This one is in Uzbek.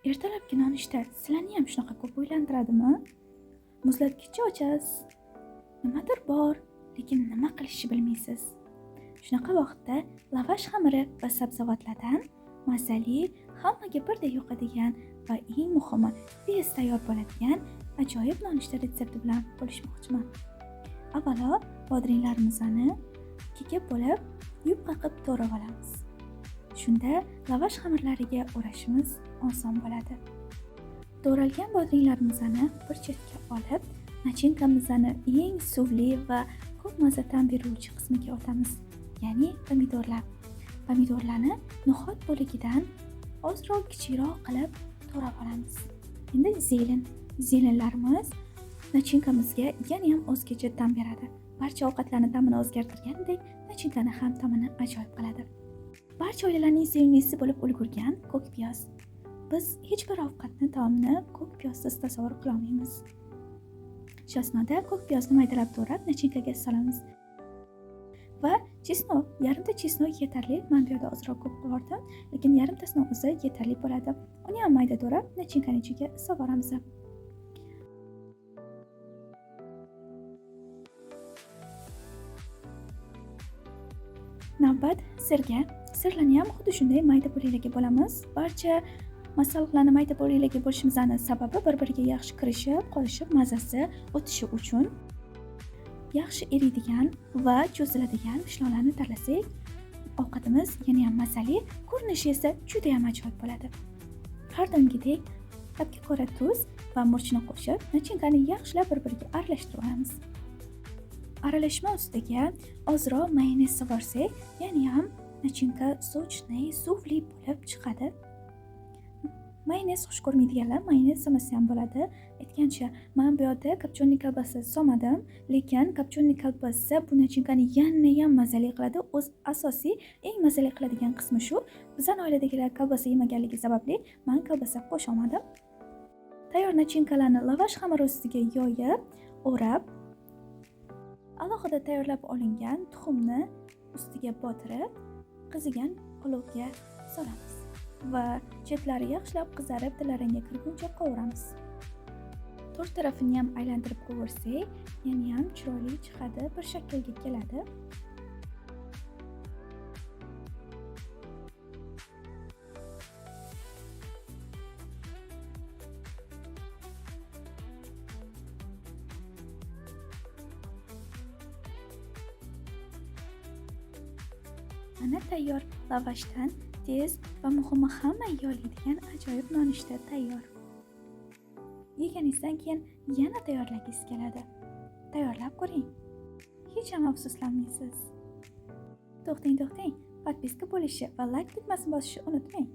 Ertalabki nonushta sizlarni ham shunaqa ko'p o'ylantiradimi? Muzlatgichni ochasiz, nimadir bor, lekin nima qilishni bilmaysiz. Shunaqa vaqtda lavash xamiri va sabzavotlardan mazali, hammaga birdek yoqadigan va eng muhimi tez tayyor bo'ladigan ajoyib nonushta retsepti bilan bo'lishmoqchiman. Avvalo bodringlarimizni ikkiga bo'lib yupqa qilib to'rab olamiz. Shunda lavash xamirlariga o'rashimiz oson bo'ladi. To'ralgan bodringlarimizni bir chetga olib, nachinkamizni eng suvli va ko'p maza ta'm beruvchi qismiga o'tamiz, ya'ni pomidorlar. Pomidorlarni no'xat bo'ligidan ozroq kichikroq qilib to'rab olamiz. Endi zelen. Zelenlarimiz nachinkamizga yana ham o'zgacha ta'm beradi. Barcha ovqatlarni ta'mini o'zgartirgandek, nachinkani ham ta'mini ajoyib qiladi. Barcha oilalarning sevimlisi bo'lib ulgurgan ko'k piyoz. Biz hech bir ovqatni taomini ko'k piyozsiz tasavvur qila olmaymiz. Shu asnoda ko'k piyozni maydalab to'rab nachinkaga solamiz. Va chesnok, yarimta chesnok yetarli. Men bu yerda ozroq ko'p qo'ydim, lekin yarimtasini o'zi yetarli bo'ladi. Uni ham mayda to'rab nachinkani ichiga solib. Navbat sirga. Sirlarni ham xuddi shunday mayda bo'laklarga bo'lamiz. Barcha masalliqlarni mayda bo'laklarga bo'lishimizning sababi bir-biriga yaxshi kirishib, qorishib, mazasi o'tishi uchun. Yaxshi eriydigan va cho'ziladigan pishloqlarni tanlasak, ovqatimiz yana ham mazali, ko'rinishi esa juda ham ajoyib bo'ladi. Har doimgidek ta'bga ko'ra tuz va murchni qo'shib, nachinkani yaxshilab bir-biriga aralashtirib olamiz. Aralashma ustiga ozroq mayonez solsak, yana ham nachinka sochli, suvli bo'lib chiqadi. Mayonez xush ko'rmaydiganlar mayonez solmasa ham bo'ladi. Aytgancha, men bu yerda kopchonli kolbasa solmadim, lekin kopchonli kolbasa bu nachinkani yana ham mazali qiladi. O'z asosiy eng mazali qiladigan qismi shu. Bizning oiladagilar kolbasa yemaganligi sababli men kolbasa qo'sha olmadim. Tayyor nachinkalarni lavash xamiri ustiga yoyib, o'rab, alohida tayyorlab olingan tuxumni ustiga botirib, qizigan olovga solamiz va chetlari yaxshilab qizarib tillarangga kirguncha qovuramiz. To'rt tarafini ham aylantirib qovursak, yana ham chiroyli chiqadi, bir shaklga keladi. Mana tayyor lavashdan tez va muhimi hamma yeya ajoyib nonushta tayyor. Yeganingizdan keyin yana tayyorlagingiz keladi. Tayyorlab ko'ring. Hech ham afsuslanmaysiz. To'xtang, to'xtang. Podpiska bo'lishi va like tugmasini bosishni unutmang.